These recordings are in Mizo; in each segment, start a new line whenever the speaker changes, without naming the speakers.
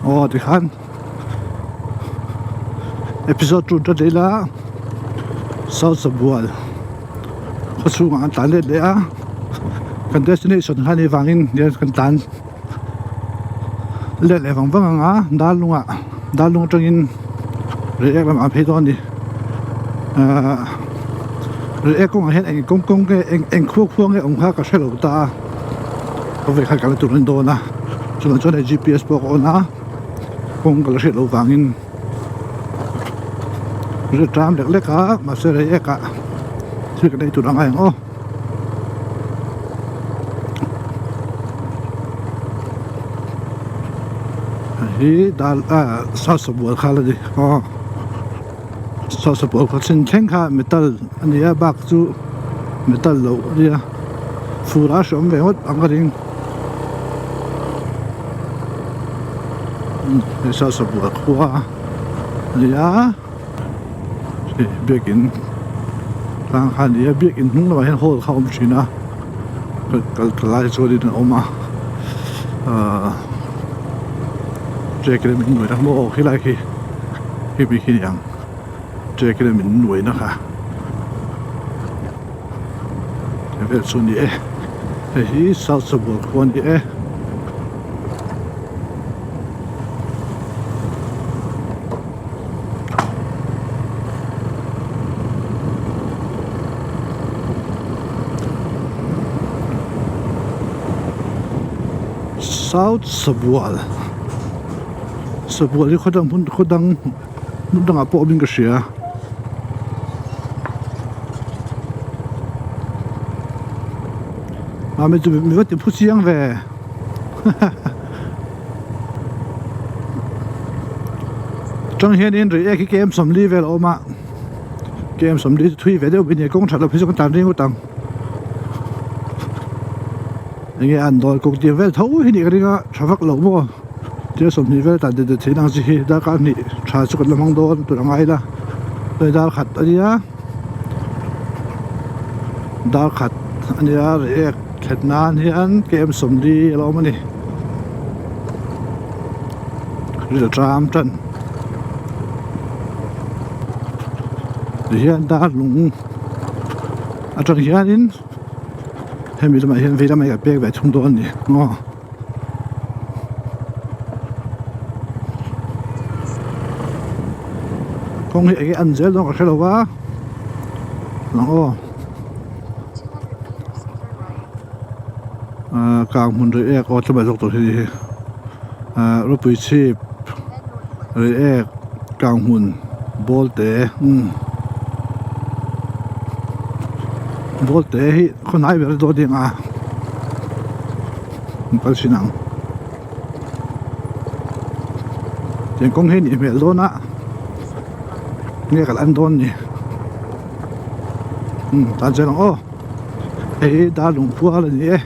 Aw tikhan episode 2 ta ila South Sabual khaw chhungah an tlan let leh a kan destination kha ni vangin kan tlan let leh vang vang ang a Darlungah Darlung atangin Reiek lamah an phei dawn a ni ahh Reiek kawngah hian eng kawng kawng nge eng eng khua khua nge awm kha ka hre lo ta a khawvel kha ka la tur a ni dawn a chuvang chuan hei G P S pawh ka on a kawng ka la hriat loh vangin ri ṭam lek lek a mahse Reiek ah thil kan ei tur a ngai ang aw. Hi dal ah sasa bual kha la ni aw sasa bual kha chin thleng kha metal a ni a bak chu metal lo a nia fur a hreawm ve ngawt ang ka ring hei sasa bual khua a ni a hei biakin tlang kha a ni a biakin hnung lamah hian hall kha a awm thin a kal ta lai chuanin a awm a ahh ṭek leh min nuaina maw khilai khi hemi khi ni ang ṭek leh min nuaina kha tih vel chu a ni e hei hi south sabual khua a ni e. South Sabual Sabual hi khaw dang hmun khaw dang hmun dangah pawh awmin ka hria a mi chu mi va ti phu chiang ve Tang hianin Reiek hi KM 40 vel a awm a KM 40 chu thui ve deuh mai a ni kawng that loh phei chu kan tan ring ngawt ang enge an dawl kawng tir vel tho hi nih ka ring a tha vak lo maw tia 20 vel tan det theih nang chi hi darkar hnih tha chu kan la hmang dawn tur a ngai ila hei dar khat a nia dar khat a nia Reiek thlen nan hian KM 40 a la awm a ni. Ril ṭam ṭan tihian dar lung aṭang hianin hemi lamah hian vei lamah hian pek ve thung dawn a ni maw. Kawng hi enge an zel dawn ka hre lo va lang aw. Ahh kang hmun rei ek aw tlawmah zawk tur hi a ni hi ahh ropui chhip rei ek kang hmun ball te umm ball te hi khaw hnai ber dawn ding a an kal thin ang tiang kawng hi a nih hmel dawn a nge kal an dawn ni umm tan chuan ang aw. Hei hi darlung khual a ni e.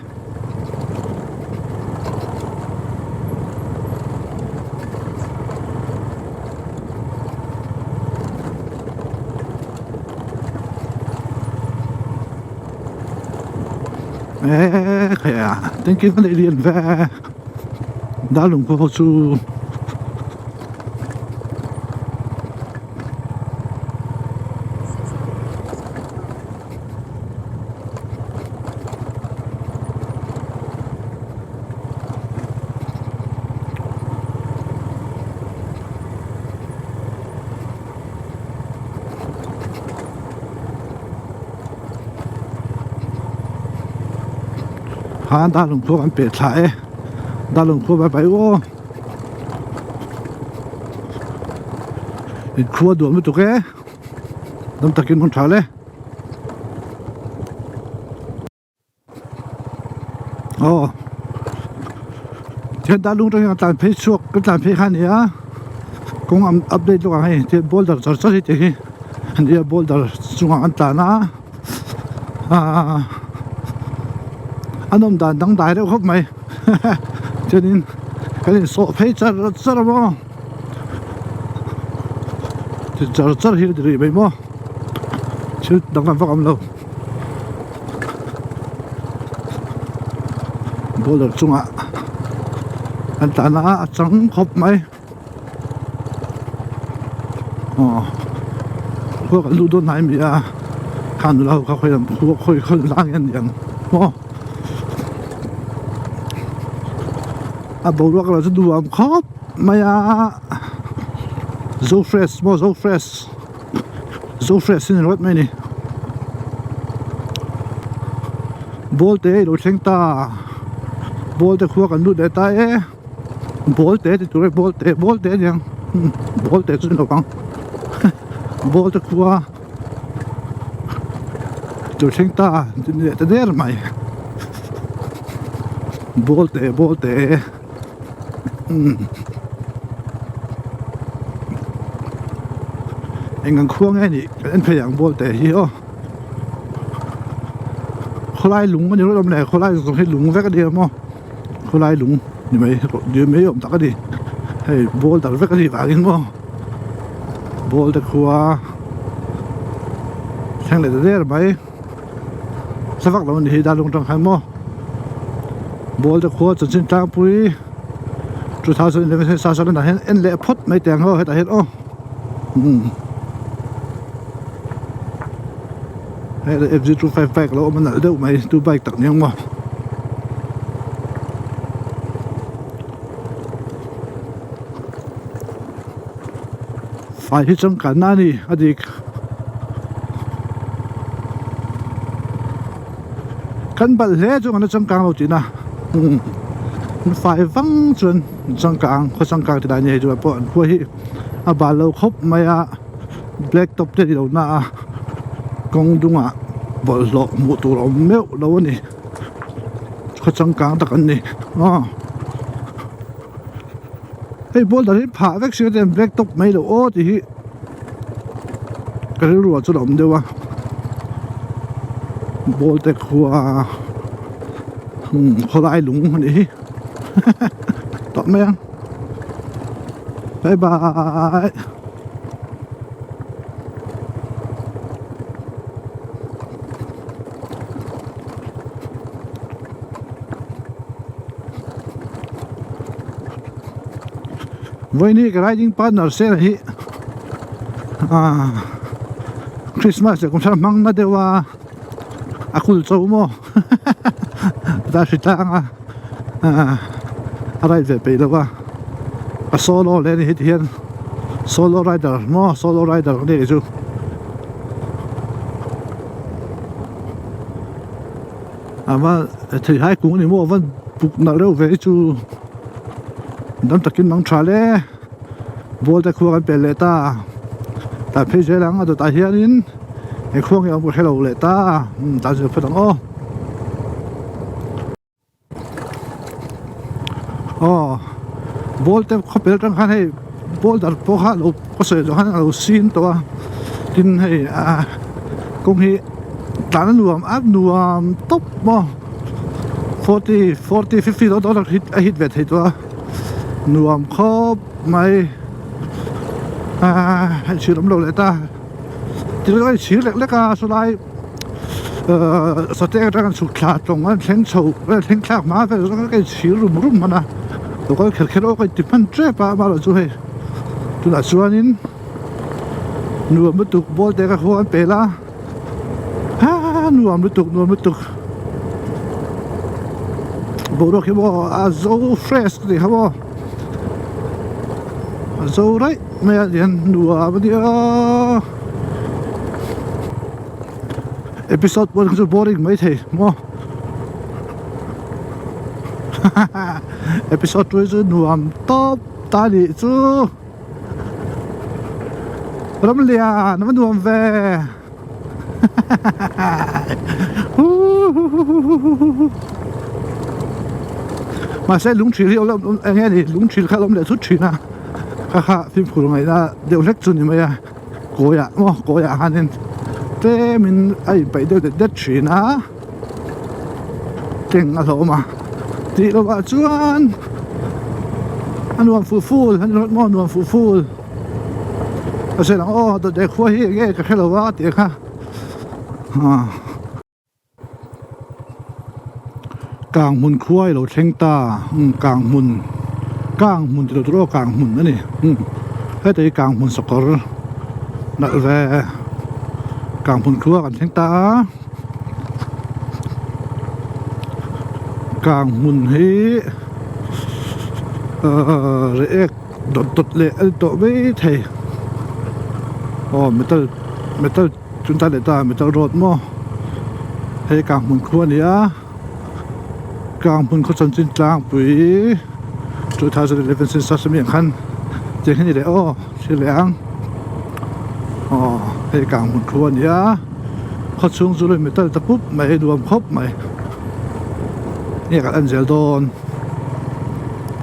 Eee khai a thank you ka neih lian ve darlung khua ho chu. Khan darlung khua kan peh thla e darlung khua bai bai aw inkhua duam lutuk e dam takin hmun tha le. Aw thian ta lung tang hian tlan phei chhuak ka tlan phei kha a ni a kawng an update lawk ang hei tihian boulder char char hi tih hi a ni a boulder chungah an tlan a ahh a nawm dan dangdai reuh khawp mai chuanin kan insawh phei char char a maw char char hi a ni rih mai maw thil danglam vak a awm lo. Boulder chungah An tlan a a chang khawp mai aw khua kan luh dawn hnai mi a kha nula ho kha khawi lam khua khawi khawi lai nge an ni ang maw a boruak erawh chu nuam khawp mai a zo fresh maw zo fresh zo fresh hi ni rawt mai a ni ball te ilo thleng ta ball te khua kan lut leh ta e ball te ti tur e ball te ball te aniang ball te chu ni lo ang ball te khua ilo thleng ta ni leh ta der mai ball te ball te. Eng ang khua nge nih kan en phei ang ball te hi aw khawlai lung a ni rawt awm le khawlai zawng hi lung vek a ni awm aw khawlai lung ni mai ni mai awm tak a ni hei ball dar vek a nih vangin maw ball te khua thleng leh ta der mai. Sa vak lo a ni hi darlung atang khan maw ball te khua chanchin tlangpui 2011 hian sa sawn ah hian en leh phawt mai teh ang aw hetah hian aw umm hei fg 25 bike lo awm a nalh deuh mai tu bike tak ni ang maw. Fai hi changkanna a ni a dik. Kan balh hle chu an la changkang lo tihna umm fai vang chuan changkang khaw changkang ti lai a ni hei chu pawh an khua hi a bal lo khawp mai a black top te ni lo na a kawng dungah bawlhhlawh hmuh tur a awm meuh lo a ni khaw changkang tak an ni aw. Hei boulder hi phah vek si a black top mai loh aw tih hi ka rilru ah chuan a awm deuh a ball te khua umm khawlai lung a nih hi tawp mai ang bye bye. Vawiin ka riding partner sela hi ah Christmas leh kum thar hmang na deuh a a kul cho maw ta hri tlang a ah a ride ve peih lo a a solo leh a ni heti hian solo rider maw solo rider ka ni kei chu. Ava theihai kung ani maw ava buk nalh reuh ve hi chu dam takin mang tha le ball te khua kan pel leh ta tah phei zel ang a dawtah hianin he khua nge awm ka hrelo leh ta umm tah chu phawt ang aw. Aw ball te khawpel atang khan hei ball dar pawh kha alo ka sawi zawh khan alo sin tawh a tin hei ah kawng hi tlan a nuam a nuam tawp maw forty forty fifty dawn dawn a hit ve thei tawh a nuam khawp mai ah hei chhir awm lo leh ta tin a chhir lek lek a sawlai. Ahh sate atang an chhuk thla tawng a thleng chho vel thleng thlak hma vel zawng ka inchhir rum rum hman a lo kal kher kher awk a inti hman tep a amaherawhchu hei tunah chuanin nuam lutuk ball te ka khaw an pel a haa nuam lutuk nuam lutuk boruak hi maw a zo fresh a ni kha maw a zo raih mai a tihian nuam a nia. Episode pawh chu boring mai thei maw episode chu chu nuam tawp ta nih chu ram lian a va nuam ve mahse lung thil hi eng nge ni lung thil kha a awm leh thut thin a kha kha fimkhur ngaihna deuh hlek chu ni mai a. Kawiah maw kawiah hianin tlemin a inpeih deuh det det thin a keng a hlawm a tih lovah chuan a nuam fuh ful a ni rawt maw nuam fuh ful ka sawi lang aw dawt leh khua hi eng nge ka hre lo a tih kha ah. Kang hmun khua i lo thleng ta umm kang hmun. Kang hmun tilo tur aw kang hmun a ni umm heta hi kang hmun sakawr nalh ve kang hmun khua kan thleng ta a kang hmun hi ahh reiek dawt dawt leh a ni tawh mai thei aw metal metal chun ta leh ta metal road maw hei kang hmun khua a ni a. Kanghmun khaw chanchin tlangpui 2011 census ami ang khan tiang hi a ni leh aw thil leh ang aw hei Kanghmun khua a ni a khaw chhung chu lo in metal ta pup mai nuam khawp mai nge kan en zel dawn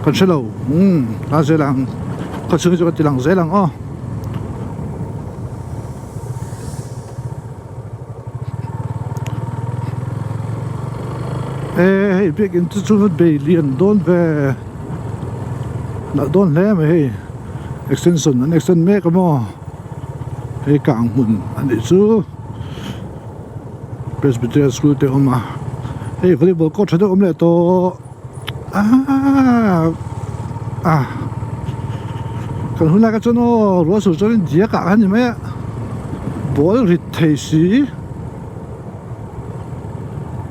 kan hre lo umm a zel ang khaw chhung hi chu kan ti lang zel ang aw. E hei biakinn chu chu bei lian dawn ve nalh dawn hle mai hei extension an extend mek a maw hei kang hmun a nih chu Presbyterian school te a awm a hei volleyball court tha deuh a awm leh tawh aaa kan hun lai kha chuan aw ruah sur chuan diak ah khan a ni mai a ball rit thei si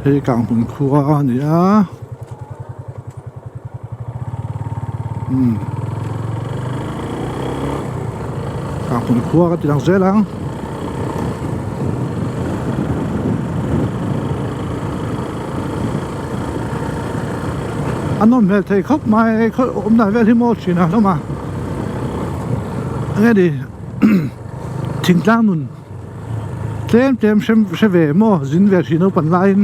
hei kang hmun khua a ni a umm kang hmun khua ka ti lang zel ang. A nawm hmel thei khawp mai khaw awm dan vel hi maw thin a hlawm a enge ni thingtlang nun tlem tlem hre hre ve maw zin ve thin naupan laiin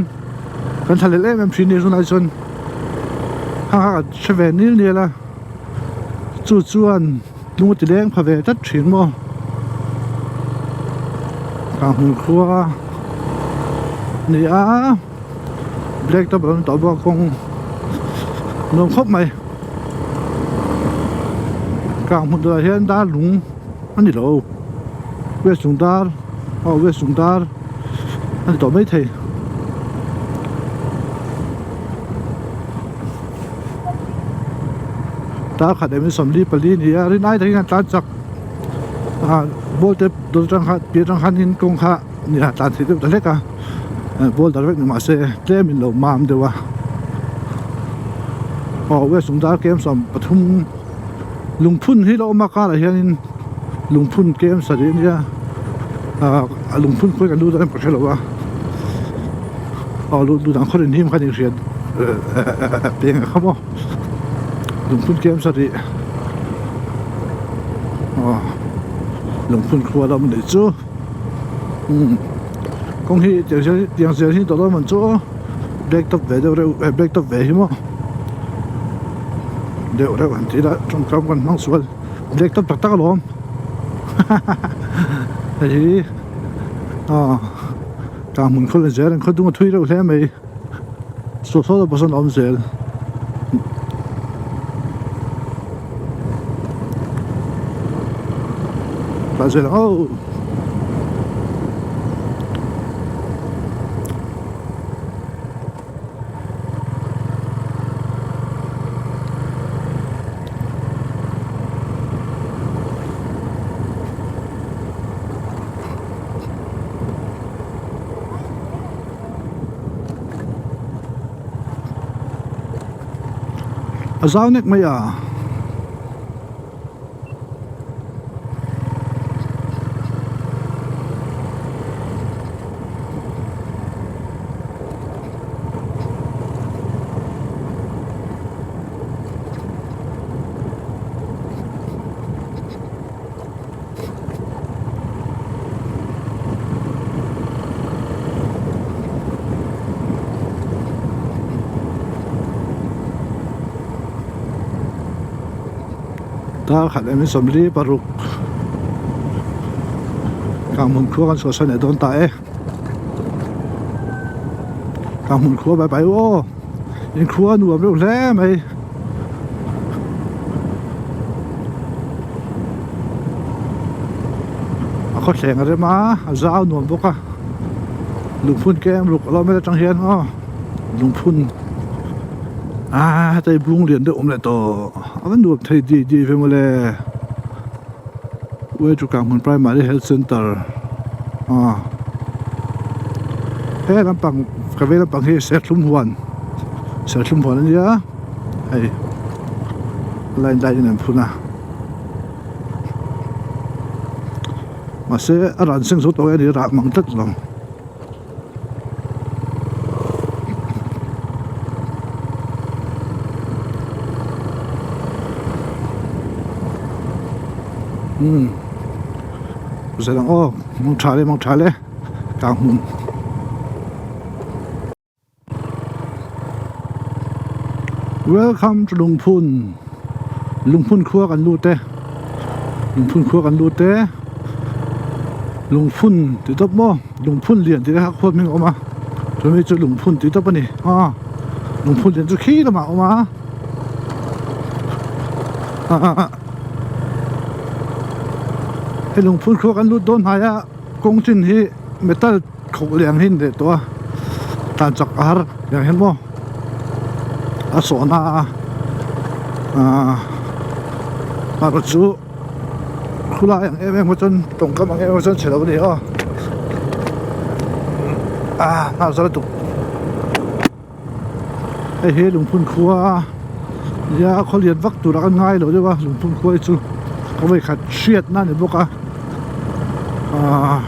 kan thla lel em em thin ni tunah chuan hang kha kan hre ve nil nil a chu chuan lung a ti leng pha ve tlat thin maw kang khua a ni a. Black top an tawh bawk a kawng nuam khawp mai kang hmun turah hian dar lung a ni lo west chung dar aw west chung dar a ni tawh maithei. Dar khat em 44 ni a rin ai takin an tlan chak ah ball te dawt atang khan piah atang khanin kawng kha nia tlan theih deuh ta hlek a ball dar vek ni mahse tlem in lo mam deuh a aw west sumdar kem 13 lungphun hi lo awm a karah hianin lungphun kem sarih a nia ah a lungphun khawi kan lut dawn em ka hrelo a aw lut lut ang khaw inhim khan inhriat peng ang kha maw lungphun kem sarih aw lungphun khua lam a nih chu. Umm kawng hi tiang zel tiang zel hi tawh dawn man chu aw black top ve deuh reuh eh black top ve hi maw deuh reuh han tih ila tawngkam kan hmang sual black top tak tak alawm hahaha hei hi aw tah hmun khaw leh zel an khaw dung a thui reuh hle mai saw saw te pawh sawn a awm zel. Tah zel ang aw. A zau nek mai a. Dar khat em 46 kang hmun khua kan chhuahsan leh dawn ta e kang hmun khua bai bai aw inkhua nuam reuh hle mai. A khawthleng a rem a a zau nuam bawk a lungphun kem ruk a lo mel atang hian aw lungphun. Aa heta hi bung lian deuh awm leh tawh a va nuam thei diai diai ve mawle Way to Kanghmun Primary Health Centre aw he lampang ka vei lampang hi serthlum huan serthlum huan a nia hei line line in an phun a mahse a ran seng zo tawh e a ni rah mang tlat lo. Umm zet ang aw mang tha le mang tha le tlang hmun. Welcome to Lungphun Lungphun khua kan lut e Lungphun khua kan lut e Lungphun tih tawp maw Lungphun lian tih te kha khua hming a awm a chumi chu Lungphun tih tawp a ni a Lungphun lian chu khi lamah a awm a hei Lungphun khua kan lut dawn hnai a kawng chin hi metal Khawk liang hi an leh tawh a tlan chak a har tiang hian maw a sawhna a ahh erawh chu khulai ang em em kha chuan tawngkam ang em em kha chuan chhe lo a ni aw ah nghal zar lutuk. Hei hi lungphun khua nia khaw lian vak tur a kan ngai lo deuh a lungphun khua hi chu ka vawikhat hriatna a ni bawk a ahh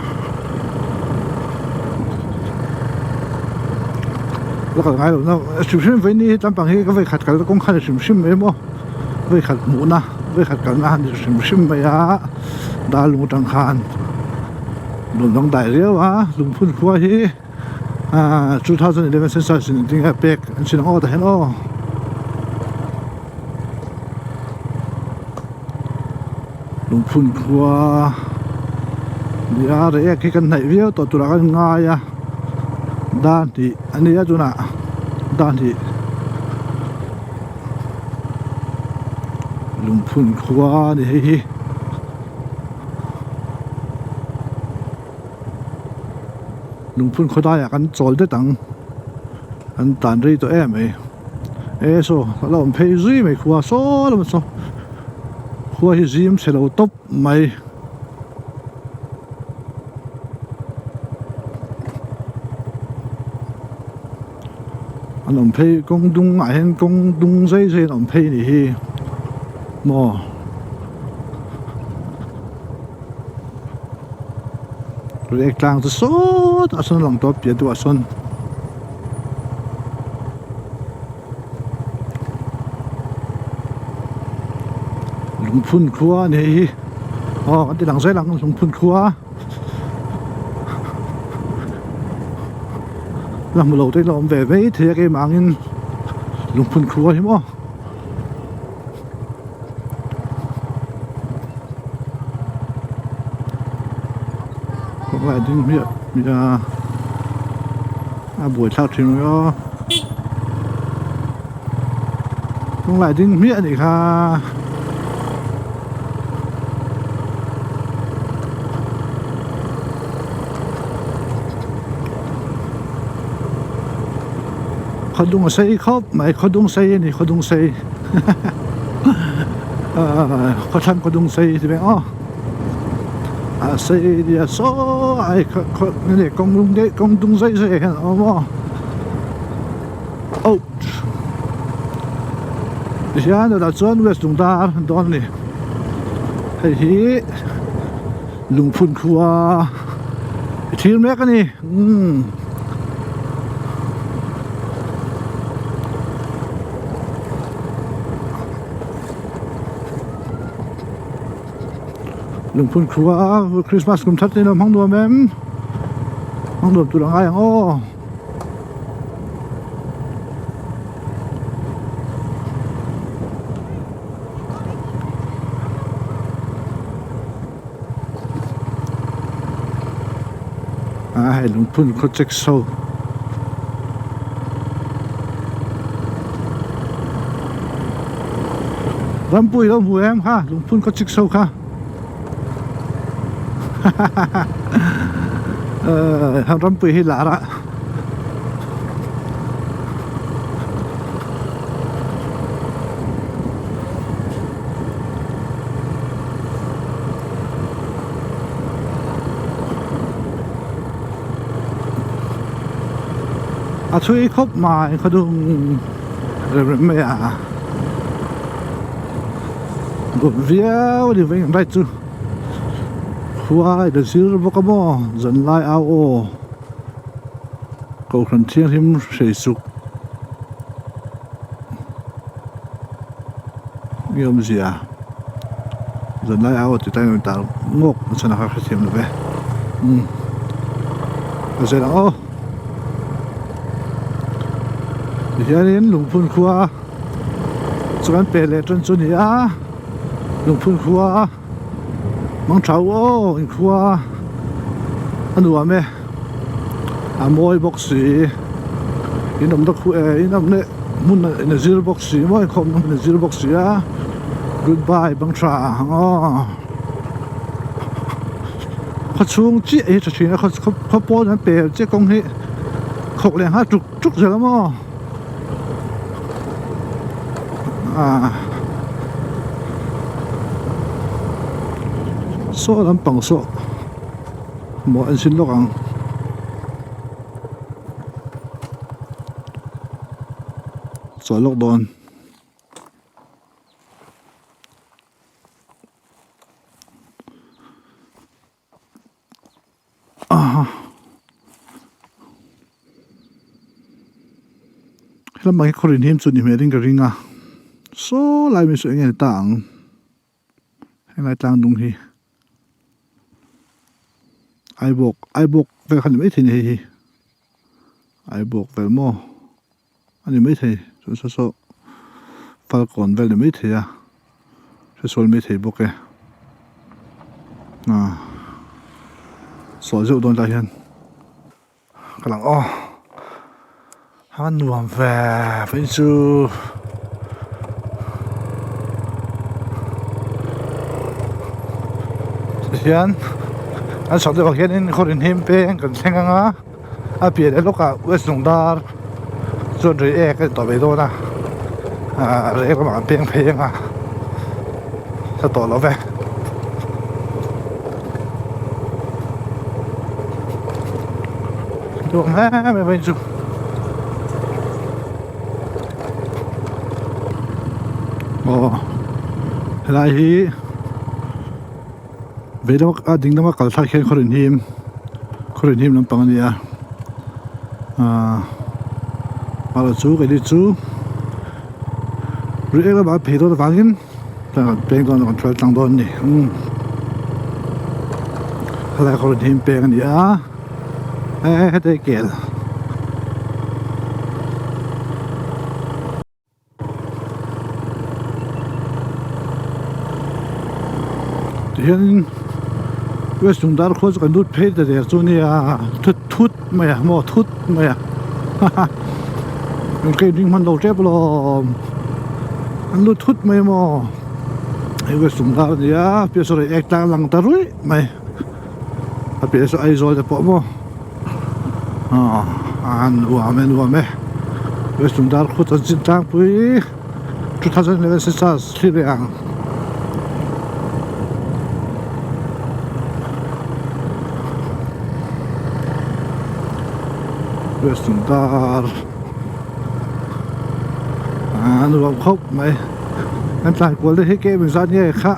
la kal ngai lo na hrim hrim vawiin hi tlampang hi ka vawikhat kalna kawng kha a ni hrim hrim mai maw vawikhat hmuhna vawikhat kalna a ni hrim hrim mai a dar lung atang khan nuam dang dai riau a lungphun khua hi. Ahh 2011 census in engtin nge pek an chin ang aw tah hian aw lungphun khua nia reiek hi kan hnaih viau tawh turah kan ngai a dan tih a nia tunah dan tih lungphun khua a ni hei hi. Lungphun khawdaiah kan chawl det ang an tan rei tawh em mai e saw a la awm phei zui mai khua saw lamah saw khua hi zim chhe lo tawp mai. An awm phei kawng dung ah hian kawng dung zai zai an awm phei a nih hi maw. Reiek tlang chu sawtah sawn a lang tawh a piah deuhah sawn lungphun khua a ni hei hi aw kan ti lang zel ang lungphun khua la hmu lo te la awm ve mai thei a keimah angin lungphun khua hi maw. Kawng lai ding hmiah hmiah a a buai thlak thin mai aw kawng lai ding hmiah a nih kha. Khawdung a sei khawp mai khawdung sei a ni khawdung sei khawthlang khawdung sei ti veng aw a sei nia saw ai khaw nge kawng lung deuh kawng dung zai zai hian a awm aw ouch tihian tah chuan west lungdar dawn a ni hei hi lungphun khua i thlir mek a ni umm. Lungphun khua Christmas kum that in a hmang nuam em hmang nuam tur a ngai ang aw. A hei lungphun khaw check so. Rampui lo hmu em kha lungphun khaw chik so kha ha rampui hi lar a. A chhui khawp mai khaw dung rem rem mai a nuam viau a ni veng right chu khua a in zir bawk a maw zan lai au aw kohhran thianghlim hrei suk nge awmzia zan lai au aw tih tain a rawn tar ngawk a chhan ah kha hrethiam lo ve umm a zel ang aw. Tihianin lungphun khua chuan pe leh tan chu a ni a lungphun khua mang tha u aw inkhua a nuam e a mawi bawk si in awmna khu eh in awmna hmun in a zir bawk si maw inkhawmna hmun a zir bawk si a goodbye bang tha ang aw. Khaw chhung chiah hi tha thin a khaw khaw pawn an pel chiah kawng hi khawk leh nghal tuk tuk zel a maw ah saw lampang saw maw en sin lawk ang. Chaw lawk dawn. Helamah hi khaw rinhim chu ni hmel in ka ring a saw lai mai saw eng nge ni ta ang helai tlang dung hi aibawk aibawk vel kha ni maithei a ni hei hi aibawk vel maw. A ni maithei chuan saw saw falkawn vel ni maithei a hresual maithei bawk e ah sawi zeuh dawn lai hian ka lang aw a nuam ve phei chu tihian an chhak deuh ah hianin khaw rinhim peng kan thleng ang a. A pian leh lawkah West Lungdar chuan Reiek a ni tawh mai dawn a ah Reiek lamah an peng phei ang a hla tawh lo ve. Nuam em em a chu aw helai hi. Vei lama a ding lama kal thlak hian khaw rinhim khaw rinhim lampang a ni a ahh mahla chu keini chu rih em lamah phei dawn avangin kan peng dawn a kan hruai tlang dawn a ni umm helai khaw rinhim peng a ni a eh heta hi kel. Tihianin West Lungdar khua chu kan lut phei ta der chu nia thut thut mai a maw thut mai a haha ka inring hman lo tep alawm an lut thut mai maw hei West Lungdar a nia piah saw rei ek tlang lang ta ruih mai a piah saw Aizawl te pawh maw. Aaa nuam e nuam e West Lungdar khua chanchin tlangpui 2011 census thlir leh ang. West Lungdar aa nuam khawp mai kan tlai kual te hi kem engzat nge kha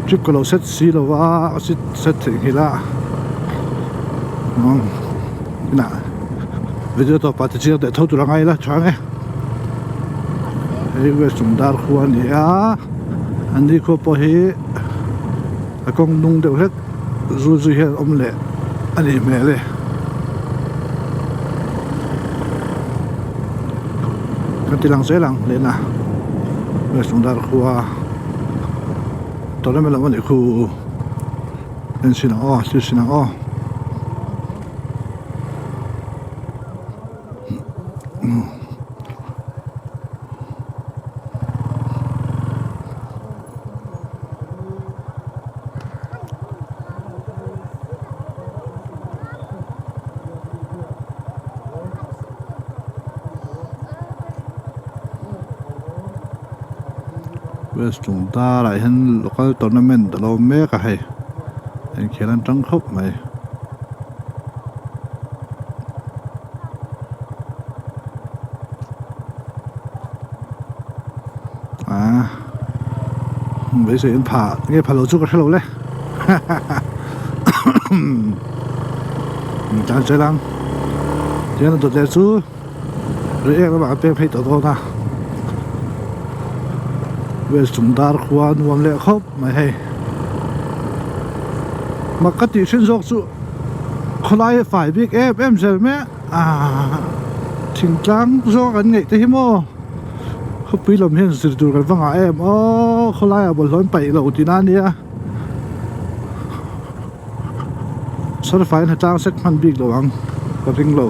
trip ka lo set si lo va set theihnghilh a. Inah video tawpah te chiang teh tho tur a ngai la tha ang e hei West Lungdar khua a ni a an ni khua pawh hi a kawng nung deuh hlek zul zui hian a awm leh a nih hmel e kan ti lang zel ang lehna West Lungdar khua tawrh em lam a nih khu. En sin ang aw thlir sin ang aw. West Lungdar ah hian local tournament a lo awm mek a hei inkhel an tang khawp mai. Beisei an pha nge pha lo chu ka hrelo le tlan zel ang tihian a dawt leh chu rei ek lamah an peng phei tawh dawn a west chung dar khua nuam leh khawp mai hei mak ka tih hrin zawk chu khawlai a fai bik em em zel mai a ah thingtlang zawk an ngaih te hi maw. Khawpui lam hian zir tur kan va ngah em aw khawlaiah bawlhhlawh an paih loh tihna a nia sarfai an ha tlang sek hman bik lo ang ka ring lo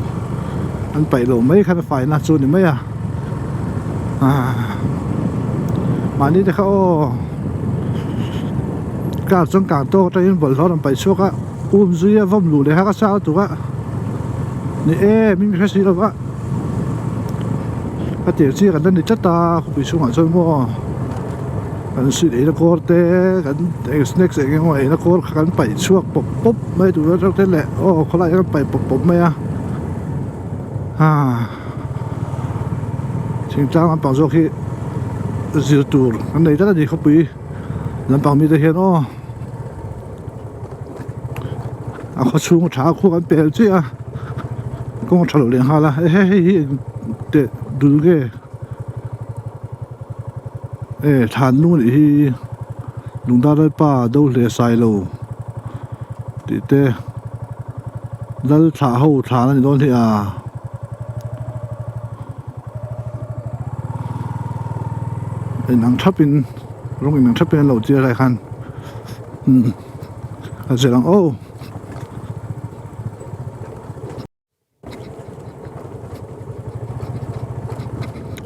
an paih loh mai khan a faina chu a ni mai a ah mahni te kha aw car chuan kang tawk atangin bawlhhlawh a rawn paih chhuak a um zui a vawm luh leh kha ka chak lutuk a ni e min hre si lo va. A tir chiah kan la ni tlat a khawpui chhungah chuan maw kan sweet eina kawr te kan eng snacks eng emaw eina kawr kha kan paih chhuak pawp pawp mai tur atang te leh aw khawlai hian kan paih pawp pawp mai a ah thingtlang lampang zawk hi zir tur kan nei tlat a ni khawpui lampang mite hian aw a khaw chhung a tha a khuak an pel chiah a kawng a tha lo leh nghal a hei hei hi eng teh dul nge e thlan nu nih hi lungdar lalpa do hle sai lo tih te lal thlah ho thlan a ni dawn hi a. Inang thapin rawng inang thapin an lo tir lai khan. Umm a zir ang aw.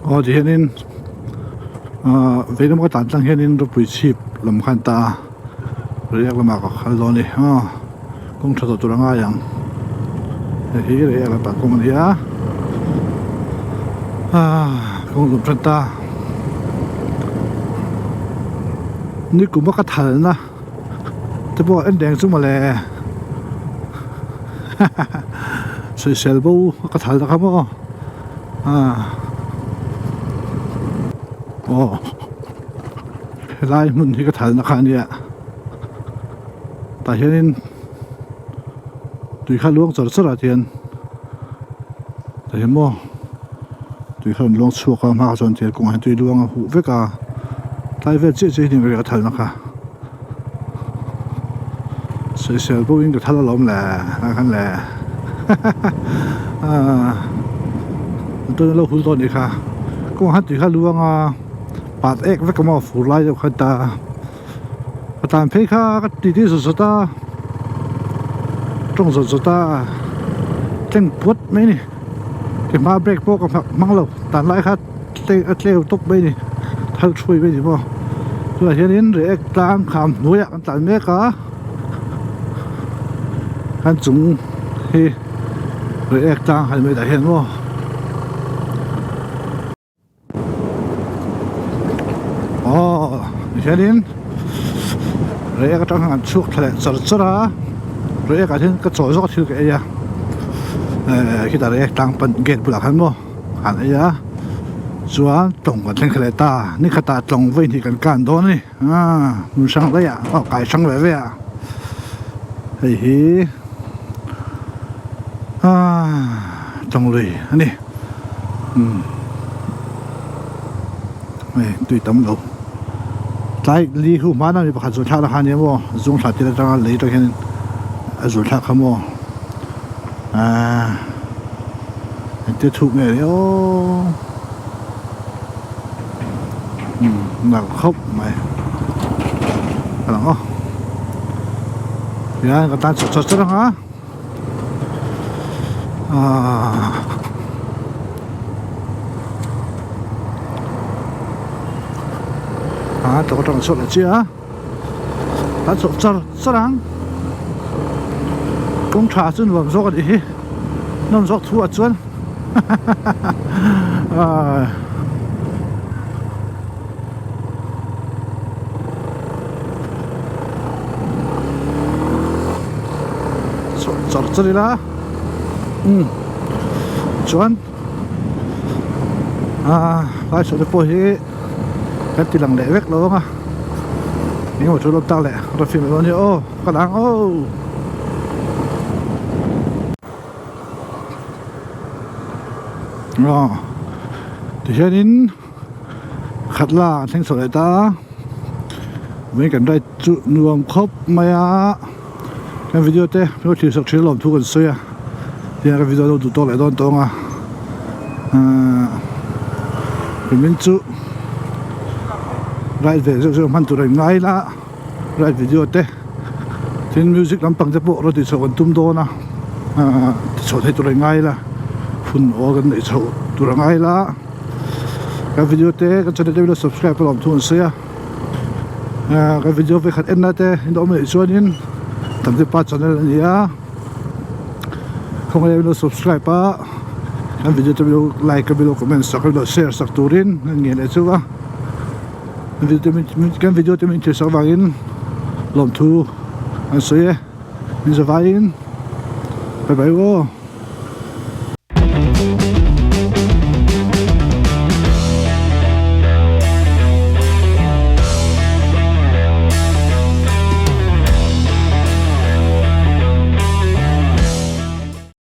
Aw ti hianin ah veilam ka tan tlang hianin rawpui chhip lam khan ta a riak lamah ka kal dawn a ni aw kawng tha tawh tur a ngai ang hei hi riak lam pah kawng a ni a ah kawng lum tan ta. Nikum a ka thalna te pawh en reng chu mawle sawisel bo a ka thal ta kha maw ah aw helai hmun hi ka thalna kha ania tah hianin tui kha luang char char ah hian tah hian maw. Tui kha rawn luang chhuak a hmaah chuan thil kawngah hian tui luang a huh vek a tlai vel chiah chiah hi ni ka thalna kha sawisel pawhin ka thal alawm le ah khan le ah tuna lo hul tawh anih kha kawngah khan tui kha a luang a pat ek vek a maw fur lai deuh khan ta a tlan phei kha ka ti ti zawt zawt a tawng zawt zawt a tleng puat mai a ni. Ke hma brake pawh ka hmang lo tan lai kha a tleu tawp mai a ni thal thui mai a ni maw tunah hianin react tlang kham hnuaiah kan tlan mek a kan chung hi react tlang han mai tah hian maw. Aw hianin reiek atang hian an chhuak thla leh char char a reiek ah hian ka chaw zawk a thil ka ei a eh khitah reiek tlang pan gate bulah khan maw an ei a chuan tawng kan thleng thla leh ta ni khatah tawng vawi hnih kan kan dawn a ni ah hmun hrang daih ah aw kai hrang ve ve ah hei hi ah tawng lui a ni. Umm hei tui tam lo tlai li hu hmana mi pakhat zun thlak na kha ania maw zung thla tir atanga lei atang hian a zun thlak kha maw ahh engtia thuk nge le aw umm nalh khawp mai a lang aw tihian kan tan chawt chawt chawt ang a. Ahh ah tawk atang chhuak leh chiah a a chawp char char ang kawng tha chu nuam zawk a nih hi nawm zawk thu ah chuan ah. Char char ila umm chuan ah lai saw te pawh hi kan ti lang leh vek lo ang a. Engemaw chu lawm tak leh rawn film dawn nia aw ka dang aw. Aw tihianin khat la an thleng chho leh ta vawiin kan ride chu nuam khawp mai a kan video te hmel thlir sak thin alawm thu kan sawi a tihian kan video lo duh tawk leh dawn tawng a ahh kumin chu ride ve zeuh zeuh hman tur a inngai la ride video te tin music lampang te pawh rawn tih chhoh kan tum dawn a ahh ti chhoh theih tur a inngai la hun awl kan neih chhoh tur a ngai la kan video te kan channel te milo subscribe a lawm thu an sawi a ahh kan video vekhat en na te in awm anih chuanin Tamdepa channel a ni a khawngaih milo subscribe a kan video te milo like a milo comment sak a milo share sak turin an ngen leh chu a kan video te min thlir sak avangin lawmthu an sawi e min zavaiin bye bye aw.